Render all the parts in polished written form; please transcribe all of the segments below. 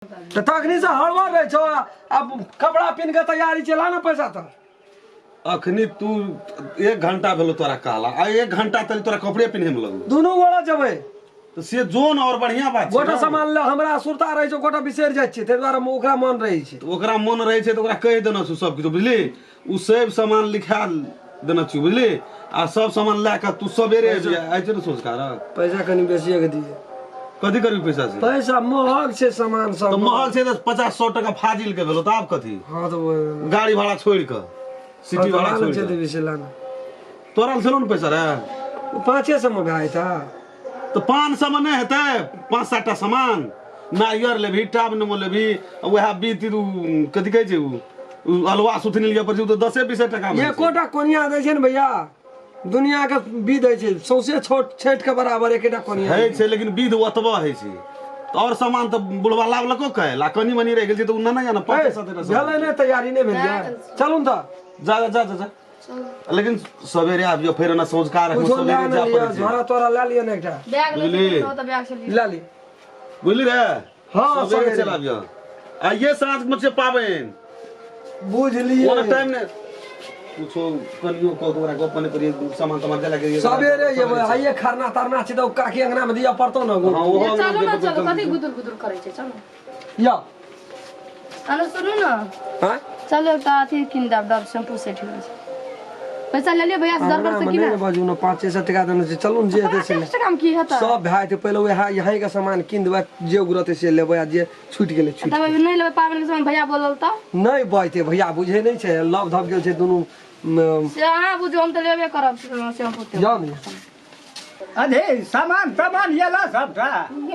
तऽ तखनी से हड़बड़ रहै छौ आब कपड़ा पिन्ह के तैयारी छै ला ने पैसा तऽ। अखनी तू एक घंटा भेलो तोरा कहला आ एक घंटा तक तोरा कपड़े पिन्हे में लगलो। दुनू गोरा जेबै। तऽ से जोन और बढ़िया बात छै गोटा ने। सामान ले हमरा सुरता रहै छै, गोटा बिसरि जाइ छियै, ताहि दुआरे ओकरा मन रहै छै। तऽ ओकरा मन रहै छै तऽ ओकरा कहि देने छौ सब किछु, बुझली? उ सब सामान लिखा देने छियौ, बुझली? आ सब सामान लए कऽ तू सबेरे आबि जा, आइ छै ने संस्कार। पैसा कनि बेसिए के दिहे। कथी करबी पैसा से? पैसा महग छै सामान सब। तऽ महग छै तऽ 50-100 टका फाजिल के भेलो, तऽ आब कथी? हँ तऽ गाड़ी भाड़ा छोड़ि कऽ, सिटी भाड़ा छोड़ि कऽ। कऽ। से लाना। तोरा लग छलौ ने पैसा रे? ओ 500 मे भए जेतै। तऽ 500 मे नहि हेतै, 5-7 टा सामान। नारियर लेबही, टाब नेबो लेबही, आ वएह बीत उ कथी कहै छै उ अलुआ सुथनी लिअ पड़ै छै, उ तऽ 10-20 टका मे। एकोटा कोनिया दै छै ने भैया, दुनिया के विध होइ छै सौंसे छोट छठि के बराबर एकेटा कोनिया होइ छै, लेकिन विध ओतबा होइ छै। तऽ आओर सामान तऽ बुढ़वा लाबलको काल्हि, आ कनि मनि रहि गेल छै तऽ उ नेने जा ने, 5-7 टा सामान। भेलै नहि, तैयारी नहि भेल यऽ। चलू ने तऽ। जा जा जा जा, लेकिन सवेरे आबियो फेर एना संस्कार रखबो, कुछो लए सवेरे ने जा लिअ, पड़ै छै। झोरा तोरा लए लिअ ने एकटा। बैग लऽ बुझली? लिअ, तऽ बैग से लिअ। लए ली। बुझली रे? हाँ, सवेरे सवेरे। चल आबियो। आइए साँझ में छै पाबनि। बुझलियै। ओना टाइम नहि कुछो कनियो कऽ के ओकरा गप नहि करियै, सामान तामान देला के सवेरे जेबै, आइए खरना तरना छै तऽ ओ काकी अंगना मे दिअ पड़तौ ने। हाँ, ओहो अंगना चलू मे ने, दिअ चलू, पड़तौ। कथी गुदुर गुदुर करै छै, चलू। या। हेलो, सुनू ने। हाँ? चलू एकटा अथी कीन देब, डब शैम्पू सेट होइ छै। पैसा ले लिअ भैया से दरबार से अंगना मे की नहि ने ने बाजू ने, 500 टका देने छै, चलू ने जे हेतै से। 500 टका मे की हेतै? सब भए जेतै, पहिले वएह यहीं के सामान कीन देबै, जे उगरतै से लेबै आ जे छूटि गेलै छूटि। तब अभी नहि लेबै पाबनि के समय, भैया बोलल तऽ नहि बजतै भैया, बुझै नहि छै, लव धब गेल छै दुनू से अहाँ बुझू, हम तऽ लेबे करब शैम्पू तेल। जाउ ने। अरे सामान सामान येला सबटा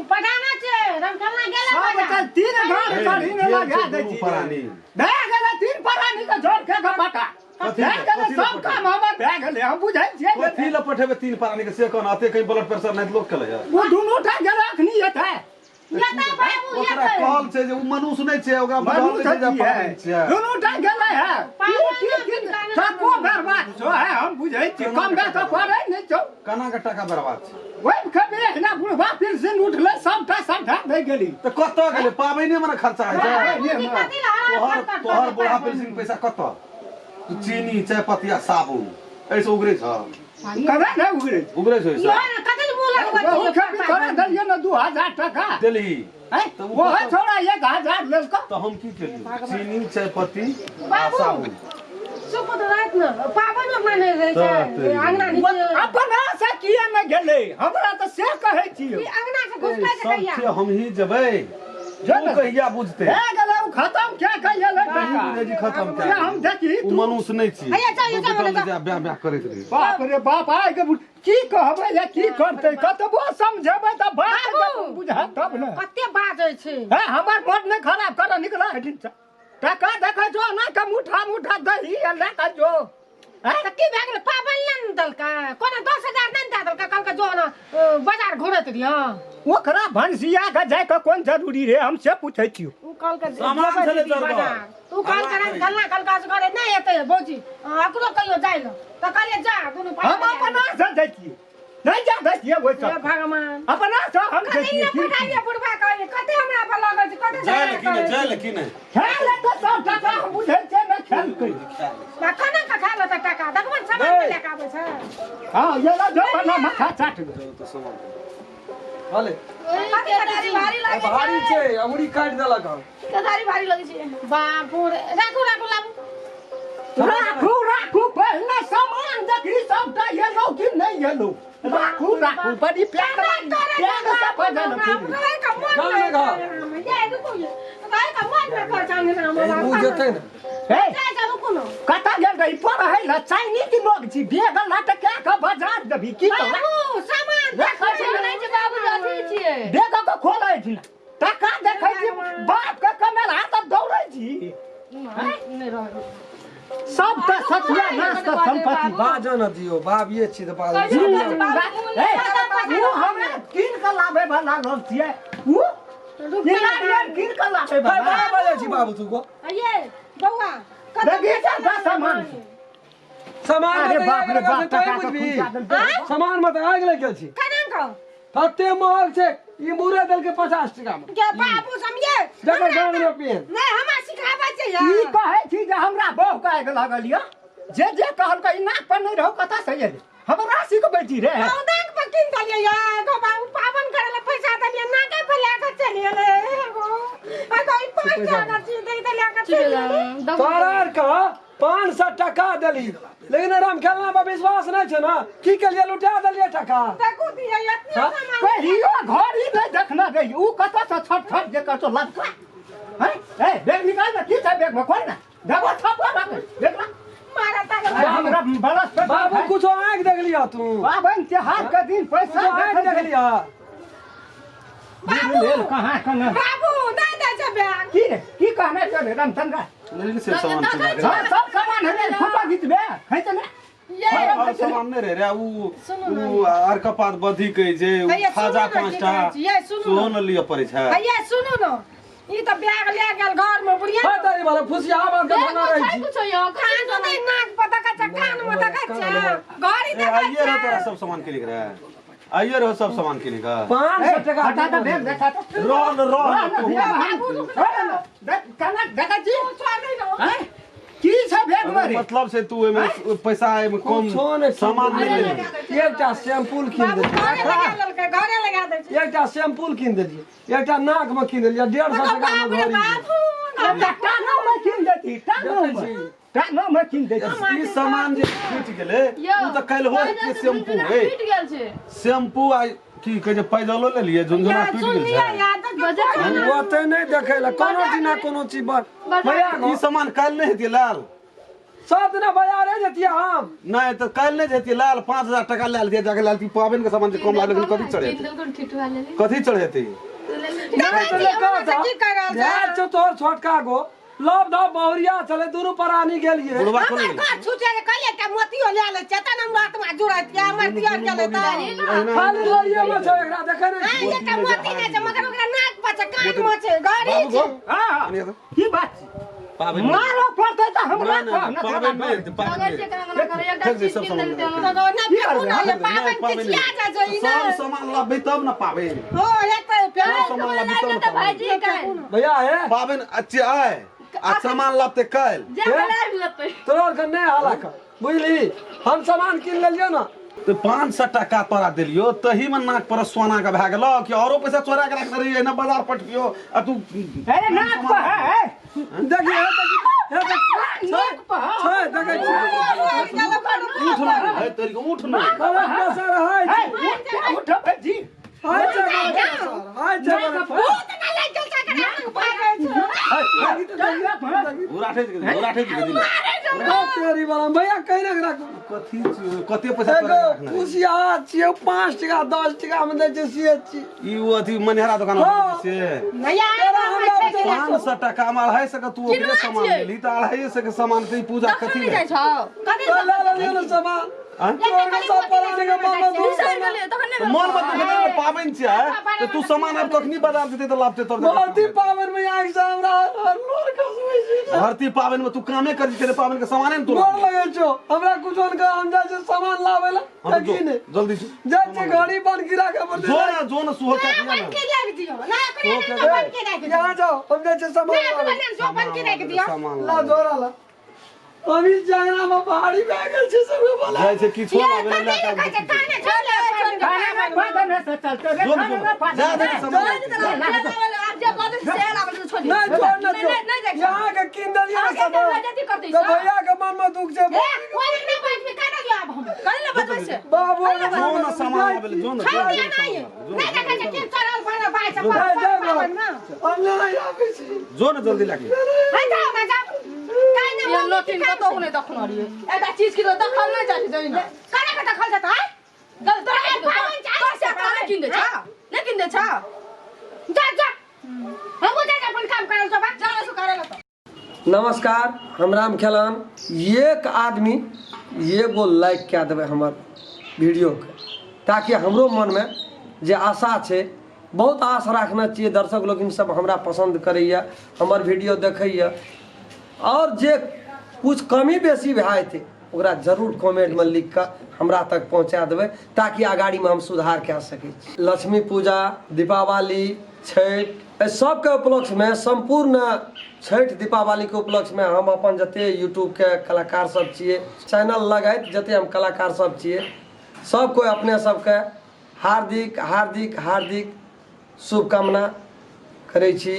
पठाना छै रमकलना गेला सब बाजार। तऽ तीन घर चढ़ी ने लगा दै दुनू छी प्राणी। भए गेलै, तीन प्राणी के जोड़ के के पटा कथी भए लए? गेलै, कथी लए सब पठेबै? काम हमर भए गेलै, हम बुझै छियै। कथी लए पठेबै तीन प्राणी के से कहना, अते कहीं ब्लड प्रेशर नहि लोक केलै। ओ दुनू टा गेलै अखनी एतै। एतै बाबू, ओकरा एतै। कहल छै जे उ मनुष्य नहि छै, ओकरा बुझल मनुष्य नहि छै जे की है? पाबनि छियै। दुनू टा गेलै है। पाबनि की- की- किनका नहि टको बर्बाद छौ है, हम बुझै छी, कम बेस तऽ पड़ै नहि छौ। केना के टाका बर्बाद छै? ओहि खेबे एहिना बुढ़बा पेंशन उठलै, सबटा सबटा भए गेली। तऽ कतऽ गेलै? पाबनिए मे ने खर्चा होइ छै। पाबनिए मे। कथी लए हरा तोहर फटफट तोहर करतै बुढ़ा पाबनि? पेंशन पैसा कतऽ? तू चीनी चायपत्ती आ साबुन एहिसँ उगरै छौ? ककरा नहि उगरै छै? उगरै छौ एहिसँ? इहो ने कथी लए मुँह लगबै ओहू छियै? खेपी तोरा देलियै ने 2000 टका। देलही? हैं? तऽ ओ ओहो कतऽ- छोड़ा 1000 लेलकौ। तऽ हम की केलियै? चीनी चायपत्ती आ बाबू। साबुन सुपुत राति ने पाबनि मानै रहै छै तऽ अंगना नीचे। अपना से किए नहि गेलै, हमरा तऽ से कहै छियौ। ई अंगना से घुसकै छै सब कहिया? छियै, हमही जेबै। जो तू ने। कहिया बुझतै? भए गेलै, ओ खतम क्या कहिया लै की टका? बुझै छी खतम से हम देखी ओ तू मनुष्य नहि छी। हैया चल, चल, चल, चल। ब्याह ब्याह करैत रहै। बाप रे बाप, आइ के की कहबै या की करतै, कतबो समझेबै तऽ बात बाबू। जब बुझायत तब ने। कते बाजै छै। हे, हमर मन नहि खराब कर, निकला हेठिन से। टका देखै छौ ना के मुठा मुठा दही आ लए कऽ जो। हैं? तऽ की भए गेलै? पाबनि नहि ने देलकै? कोना 10,000 नहि ने दए देलकै? कहलकै जो ने बाजार घुरैत रहियौ। ओकरा भनसिया के जाय के कोन जरूरी रे, हम से पूछै छियौ। ओ कहलकै सामान जेबै छलै दीदी चढ़बऽ। बाजार। तऽ ओ कहलकै राति फल्लाँ कहलकै से घरे नहि एतै भौजी, ओकरो कहियो जाइ लए। तऽ कहलियै जा दुनू भाइ हम अपना से जाइ छियै, नहि जा दै छियै ओहि हे सब। भगवान, अपना से हम कते जाइ ने छियै। पठाइए बुढ़बा कहै, कते हमरा पर लगै छै, कते जाय झगड़ा ले कि नहि करै जाय छै। ले कि नहि? खेल तऽ सब टका हम बुझै छियै ने खेलकै। आ केना कऽ खा लेतै टाका? देखबै ने सामान नहि। लए कऽ आबै छै। हँ, ये ला जो बना माथा चाट गेल। तऽ सामान भले। केदारी भारी लागै छै। भारी छै, अंगुरी काटि देलक हन। केदारी भारी लगै छै। बाप रे, राखू राखू लाबू। राखू राखू, पहिने सामान देखी सबटा एलौ कि नहि एलौ। राखू राखू, बड़ी प्यार करे प्यार से भजन बाप रे, का मन चल ने घर। ये रुकू, ये भाई का मन में कर चांगे ना ओ जेतै ने। हे, जा जा, रुकू न। कतऽ गेल रही पढ़ै लए? चाइनीज लोग छी, बेग लटका कऽ बाजार देबही की तोरा? बाबू सामान देखै छी नहि छै बाबू, अथी छियै। बेग के खोलै छी, टका देखै छी, बाप के कमेल हाथ दौड़ै छी। नहि रहल। सब तऽ सतिया नाश के संपत्ति। बाजऽ न दियौ, बाबिये छी तऽ बाजऽ। हे, उ हमरा कीन कऽ लाबै वाला लोग छियै, उ नारियल कीन कऽ लाबै वाला। बड़ा बाजै छी बाबू तू गो। ये बौआ देखी सबटा सामान। सामान अरे में बाप रे बाप, तोही टका के बुझबही। खुंचा देलकै। सामान में तऽ आगि लागि गेल छी। केना कऽ कते महग छै। ई मुरे देलकै 50 टका में। के बाबू समझे जकर गाँव में पेन। नहीं हमरा सिखाबै छै ई कहै छी जे हमरा बहु कहे लागल यऽ जे जे कहलकै ई नाक पर नहि रहौ कतऽ से एलै हमरा सिखबै छी रे नाक पर कीन देलियै या गो बाबू पावन करे ला पैसा देलियै नाके पर लए के चलि गेलै एगो एगो ई 5 टाका चीज दे दे लए के चलि गेलै। तोरा आर के 500 टका देली, लेकिन राम खेलना पर विश्वास नहीं छै ना। की केलिए? लुटा देलिए टका। देखू दियै एतने हाँ? सामान। कहियो घड़ी नहि देखने रही उ कतऽ से छट छट जे करतो लबका हैं। ए बैग निकाल ना, की छै बैग में? खोल ना, देखो छपा रख देख ना। मारा तारा। हमरा बरस पे बाबू, कुछो आँख देख लिया तू? पाबनि त्योहार के दिन पैसा कुछो आँख देख लिया? लेल कहाँ कने। बाबू नहीं दे छै बैग। की रे, की कहने छै रे रामचंद्र? लेकिन से सामान छै। हाँ, सब सामान हमे फोटो घिचबे खैते ने। ये और सामान नहि रहे रे उ उ आर कपात बधी कहै छै उ। हैया, सुनू खाजा ने, की 5 टा कहै छी, ये सुनू सेहो ने। ने लिअ पड़ै छै। हैया सुनू न, ई तऽ बैग ले गेल घर में बुढ़िया। हाँ, तारी वाला फुसिया बात के बना रही छी। कुछो यहाँ कान में नाक पर देखै छै, कान में देखै छै, घड़ी ए, देखै आइए रहो तोरा छै। सब सामान किनिक रहे, आइए रहो सब सामान किनिक। 500 टका। हटा दे बैग, देखा तो। रह न रह न। कना देखा छी? छोड़ नहीं रहो। हैं? की छै बैग में रे? मतलब से तू एमे पैसा एमे कम कुछो नहि। सामान नहि लेली। एकटा शैम्पूल कीन बाबू देलियै। घरे लगा लेलकै, घरे लगा दै छै। एकटा शैम्पूल कीन देलियै, एकटा नाक में कीन देलियै, 150 टका बाप में रे घड़ी। बाबू। एकटा टांगो में कीन देती, टांगो में, टांगो में कीन देती। ई सामान जे छूटि गेलै उ तऽ काल्हि के शैम्पू हे। टूट गेल छै। शैम्पू आ की कहै छै पैदलो लेलियै, झुनझुना या टूटि गेल सुन लिया छै। याद बजा। ओते नहि देखै लए कोनो दिना कोनो चीज बड़ भैया। ई सामान काल्हि नहि हेतै लाल? सब दिना बाजारे जतियै हम। नहि तऽ काल्हि नहि हेतै लाल? 5000 टका लए लियै जाके लाल, पाबनि के सामान जे कम लागल, लेकिन कथी चढ़ेतै? ठिठुआ लेली। कथी चढ़ेतै? नहि तऽ हमरा से की कर रहल छै? भेल छौ तोहर छोटका गो लव धव बहुरिया छलै, दुनू प्राणी गेलियै। बुढ़वा कोन हमर गेलै? घर छूटे के कहलियै एकटा मोतियो लए लै छियै तहन हम आत्मा जुड़ैत ये, हमर दियर गेलै तऽ। खाली लड़िए में छै, एकरा देखै नहि हाँ, छी। एकटा मोती नहि छै, मगर ओकरा नाक पर छै, कान में छै, घड़ी बाबू छै। गो हाँ, आनिए तऽ। की बात छै? पाबनि नहि। मारो पड़तै तऽ हमरा नहि, कह नहि, ने। पाबनि नहि हेतै, पाबनि अगर नहि। से कना करे एकटा फेक दे चीज सब कीन सामान। देलकै तऽ नहि फेकू ने, ये नहि, पाबनि पाबनि किछिया जाइ छै ई सब नहि। सामान लाबबै तब ने पाबनि। हो हेतै फेर। सब सामान लाबबै तब ने तऽ पाबनि। भाईजी काल्हि भैया हे। पाबनि अच्छा आय आ सामान लाबते काल्हि। जे बला लेतै। तोरा आरके नहि हाला कर, बुझली? हम सामान कीन लेलियै ने। तऽ 500 टका तोरा देलियो तही में नाक पर सोना के भए गेलो कि औरो पैसा चोरा के रखने रहियै ना बाजार पठबियो आ तू? अरे नाक पर है। देखिए, हे देखी, हे देखी, नाक पर है। छै देखै छी। उठ ना है तोरी के, उठ ना। बड़ा पैसा रहै है, छै। उठ उठ जी। हाय छै बड़ा पैसा, हाय छै बड़ा। भूत नहि लागि गेल छै एकरा, आँख भागै छै। उरा ठेक के, उरा ठेक के दिले। तेरी वाला भैया कहीं ना राखू। कथी छियौ? कते पैसा एगो तोरा रखने रहियै? पुसिया छियै, 5 टका 10 टका में दै छै से छी। ई ओ अथी मनिहारा दुकान हाँ। से नया तोरा हमरा छै कि 500 टका में 250 के तू ओकरे सामान छियै? लेली तऽ 250 के सामान के ई पूजा तखन कथी नहि जाइ ले? छौ। कथी? तो ले लेलियै ने सामान। आँय? तोरा के सब परानी के मन में दुख। बिसरि गेलियै तखन नहि। तऽ मन मत दुखेतै ने, पाबनि छियै तऽ तू सामान आब कखनी बाजार जेतै तऽ लाबतै तब? भरती पाबनि में आँखि से हमरा लोर खसबै छै। भरती पाबनि में तू कामे करी छै, पाबनि के सामाने ने तू गोर लगै छौ, हमरा कुछो ने कह, हम जाइ छियै सामान लाबै लए। हाँ, तो की ने जो, जल्दी से जाइ छियै, घड़ी बन गिरा के पड़तै। जो ना, जो ना, सुहो क्या बन ना के राखि दियौ ना, ओकरे ने बन के राखि दियौ। यहाँ जाओ, हम जाइ छियै सामान नहि लाबै। ओकरे ने जो बन के राखि दियौ। सामान ला जोरा ला, हम ई जंगला में पहाड़ी भए गेल छै, सबके बोला जाइ छै किछो ये लाबै कथी लए कहै छै? काने छोड़ ले। खाना में पादन से चलते रे। जो खाना जो में पादन जा दे से। सामान। नहीं छोड़ ना, नहीं, नहीं जाइ छोड़ छै। यहाँ के कीन देलियै ने अहाँके सामान। बेइज्जती कर दै तऽ छै। भैया के मन में दुख छै। ए कोई नहि बाजबे, काने दियौ आब हम। करै लए बजबै छै। बाबू। जो ना सामान लाबै लए, जो ना। छोड़ दिया, नहीं नहीं देखै छै की चढ़ल भरे बाइ छै जाय जाय। पाबनि में। हम नहि आबै छी। जो ना जल्दी लागे। है जाओ ना, जाओ काहे ने। ये लोटिन कतहु नहि देखने रहियै, एकटा चीज की तऽ देखल नहि जाइ छै जहिना। काने के देखल जेतै? पाबनि छै, नहि कीन दै छौ, नहि कीन दै छौ। जा जा, हमहूँ जा अपन काम करल जो बा। जा सो करै लए तऽ। नमस्कार, हम राम खेलान। एक आदमी एगो लाइक कए देबै हमर वीडियोके, ताकि हमरो मनमे जे आशा छै, बहुत आश राखने छियै, दर्शक लोकिन सब हमरा पसन्द करैए, हमर वीडियो देखैए, आओर जे कुछ कमी बेसी भए जेतै। ओकरा जरूर कमेंटमे लिख कऽ हमरा तक पहुँचा देबै ताकि अगाड़ीमे हम सुधार कए सकै छी। लक्ष्मी पूजा, दीपावली, छठि, एहि सबके उपलक्ष्यमे, सम्पूर्ण छठि दीपावलीके उपलक्ष्यमे हम अपन जते यूट्यूबके कलाकार सब छियै, चैनल लगैत जते हम कलाकार सब छियै, सब कोइ अपने सबके हार्दिक हार्दिक हार्दिक शुभकामना करै छी।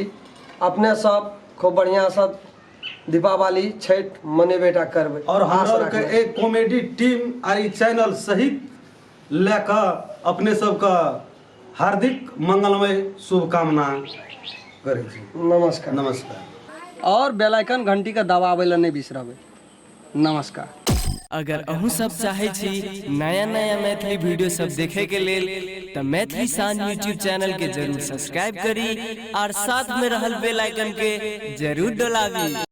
अपने सब खूब बढ़िआँसँ दीपावली छठि मनेबे टा करबै। और आश हमरा के राखबै। एक कॉमेडी टीम आ ई चैनल सहित लए कऽ अपने सबके हार्दिक मंगलमय शुभकामना करै छी। नमस्कार। नमस्कार। और बेल आइकन घंटी के दबाबै लए नहि बिसरबै। नमस्कार। अगर अहूँ सब चाहै छी नया नया मैथिली वीडियो सब देखे के लेल तऽ मैथिली शान यूट्यूब चैनल के जरूर सब्सक्राइब करी और साथ में रहल बेल आइकन के जरूर डोलाबी।